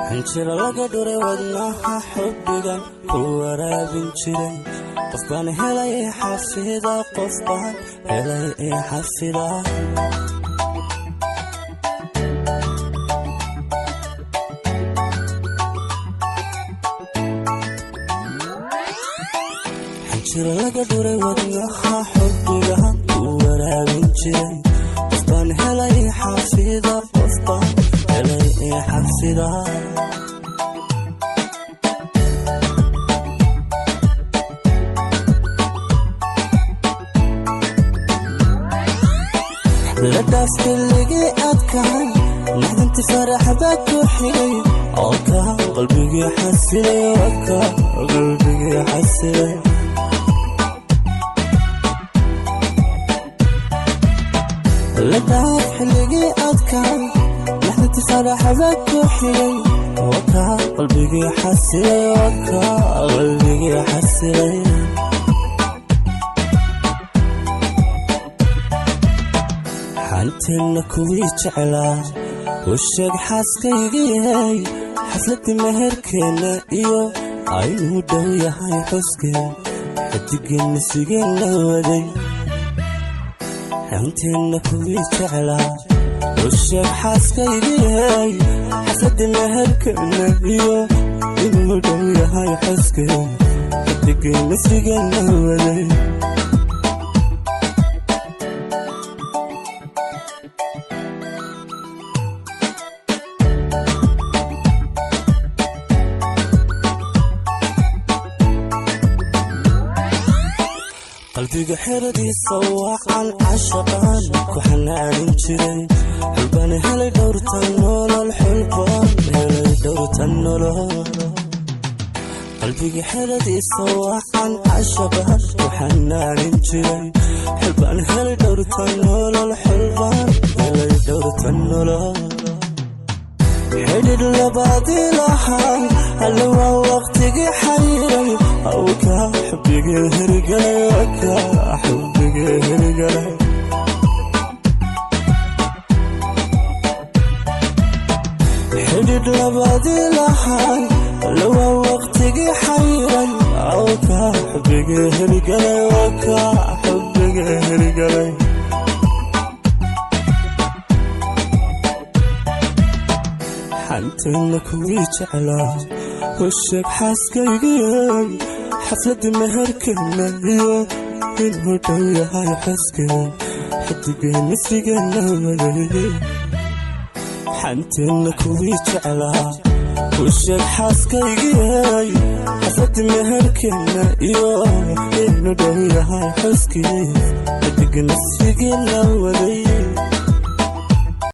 Xinjiro laga dhuray wadnaha xubbigan ku waraabin jiray. Qof baan helay xafida, qof baan helay xafida. Xinjiro laga dhuray wadnaha xubbigan ku waraabin jiray. Qof baan helay xafida, qof baan helay xafida. Ladhaaf xilligii adkahay, naxdinti farax baa ku xigay oo ka qalbigii xasilay, oo ka qalbigii xasilay. Ladhaaf xilligii adkahay, naxdinti farax baa ku xigay oo ka qalbigii xasilay, oo ka qalbigii xasilay. Xanteenna kuwii jeclaa u sheeg xaaskaygii, xafladii meherkeenna iyo aynuu dhow yahay xuskeen, xidigeenna sigeenna waday. Xanteenna kuwii jeclaa u sheeg xaaskaygii, xafladii meherkeenna iyo inuu dhow yahay xuskeen, xidigeenna sigeenna waday. Qalbiga xeradiisa wacan cashaqaan ku xanaanin jiray. Xulbaan helay dhowrtan nolol, xulbaan helay dhowrtan nolol. Qalbiga xeradiisa wacan cashaqaan ku xanaanin jiray. Xulbaan helay dhowrtan nolol, xulbaan helay dhowrtan nolol. Xidhidh labaadii lahaa alle waa waqtigii xariiray, hawka xubigii hirgalay, waka xubigii hirgalay. Xidhidh labaadii lahaa alle waa waqtigii xariiray, hawka xubigii hirgalay, waka xubigii hirgalay. Xanteenna kuwii jeclaa u sheeg xaaskaygii, xafladii meherkeenna iyo inuu dhow yahay xuskeen, xidigeenna sigeenna waday. Xanteenna kuwii jeclaa u sheeg xaaskaygii, xafladii meherkeenna iyo inuu dhow yahay xuskeen, xidigeenna sigeenna waday.